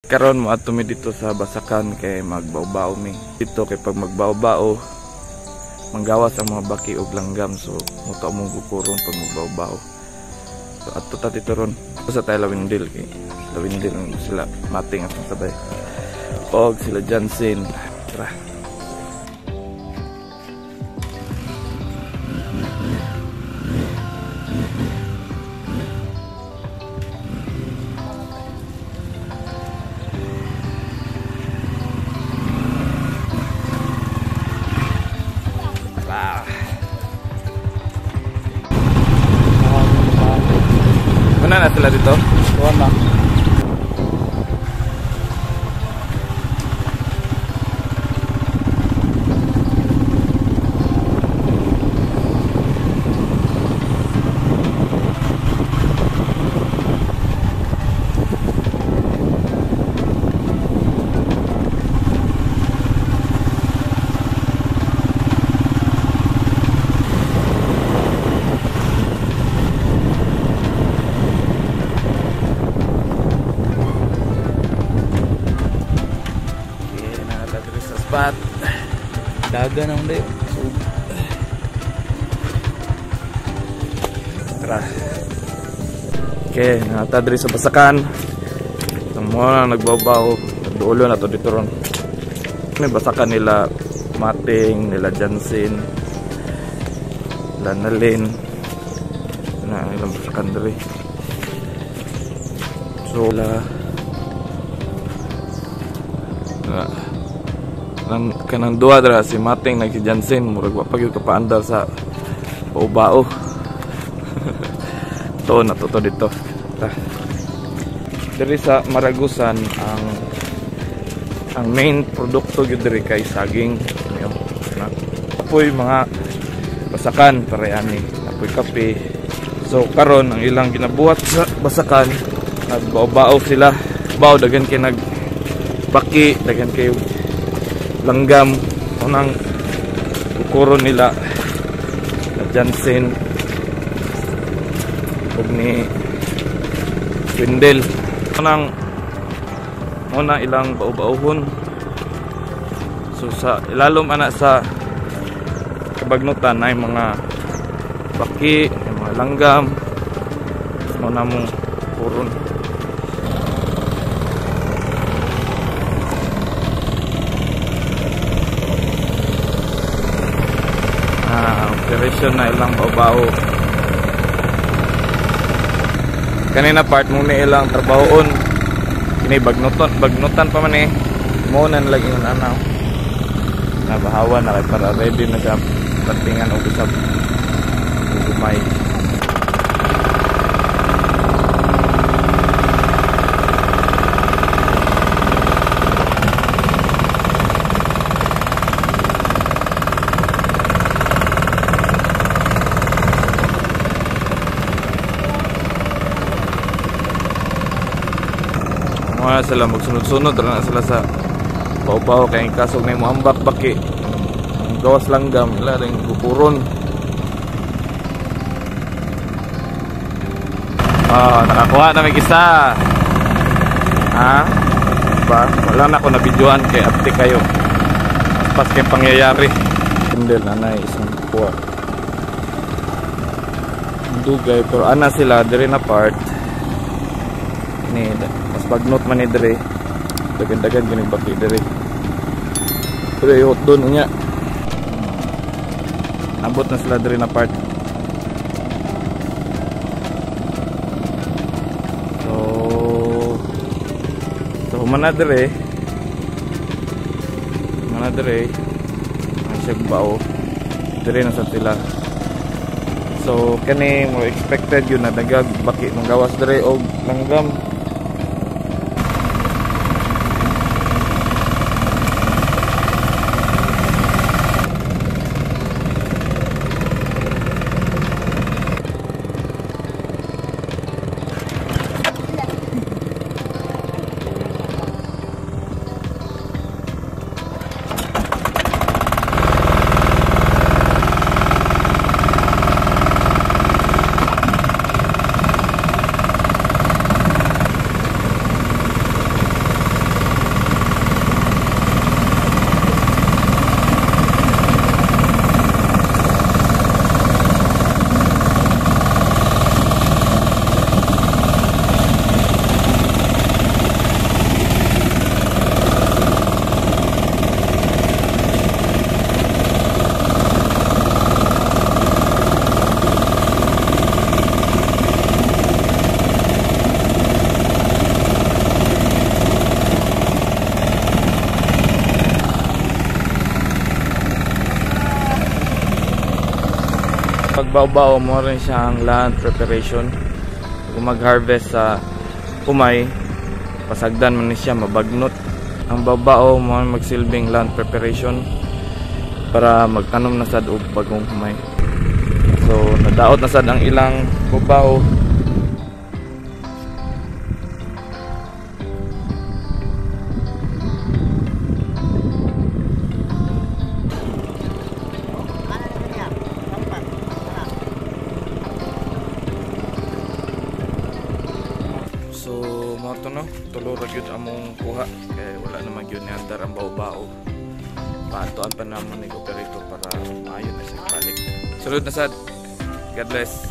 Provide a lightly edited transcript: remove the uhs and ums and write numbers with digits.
Karon moadto mi dito sa Basakan kay magbao-bao mi. Dito kay pag magbao-bao manggawas ang mga baki og langgam, so muto mong gukuron pag magbao-bao. So adto ta dito ron. Sa tayo Lawindil kay Lawindil sila mating atong sabay. Og sila Jansen. Tara. Mana na sila dito? Wala. Spot. Daga na ulit. So, tara. Okay, nata diri sa Basakan. Ang mga nagbabaw, nagdulo na to dito ron. May basakan nila Mating, nila Jansen, nila Nalin. Na ilang basakan diri. So, la na nang kanang duha dra si Mating nag si Jansen, murag wa pa gyud kapaandar sa bao-bao. To na to dito. Ta. Diri sa Maragusan ang main produkto gyud diri kay saging. Ayo, na. Apoy mga basakan pare ani, apoy kape. So karon ang ilang ginabuhat sa basakan, nagbao-bao sila. Bao daghan kay nagbaki, daghan kay langgam unang kukuron nila na Jansen ug ni Wendel. Unang muna ilang bao-baohon. So sa ilalom ana sa kabagnutan ay mga baki, ay mga langgam muna mong kuron. Operation na ilang bao-bao. Kanina part mo ni ilang trabahoon. Kini bagnutan, bagnutan pa man eh. Mo na lagi ng anaw. Nabahawa na kay para ready na sa patingan og usab gumay. Mga sila magsunod-sunod na sila sa bao-bao kay kasog na mo ambak baki ang gawas langgam ila ring gukuron. Ah, nakakuha na may isa. Ha? Ba, wala na ako na videoan kay apti kayo. Pas kay pangyayari. Kendel nanay isang kuha. Dugay pero ana sila diri na part. Ni mas bagnot man ni diri. Dagan-dagan gini baki diri. Pero ihot doon unya. Abot na sila diri na part. So humana diri. Humana diri. Ang siya bao. Diri na sa sila. So kani mo expected yun na dagag baki manggawas diri og langgam. Pagbao-bao mo rin siyang land preparation. Kung mag-harvest sa umay, pasagdan man ni siya mabagnot. Ang bao-bao mo magsilbing land preparation para magtanom na sad og bagong humay. So nadaot na sad ang ilang bao. So mo to no, tulo ra gyud among kuha kay wala na magyud ni andar ang bao-bao. Paantuan pa namo ni operator para maayo na siya balik. Sulod na sad. God bless.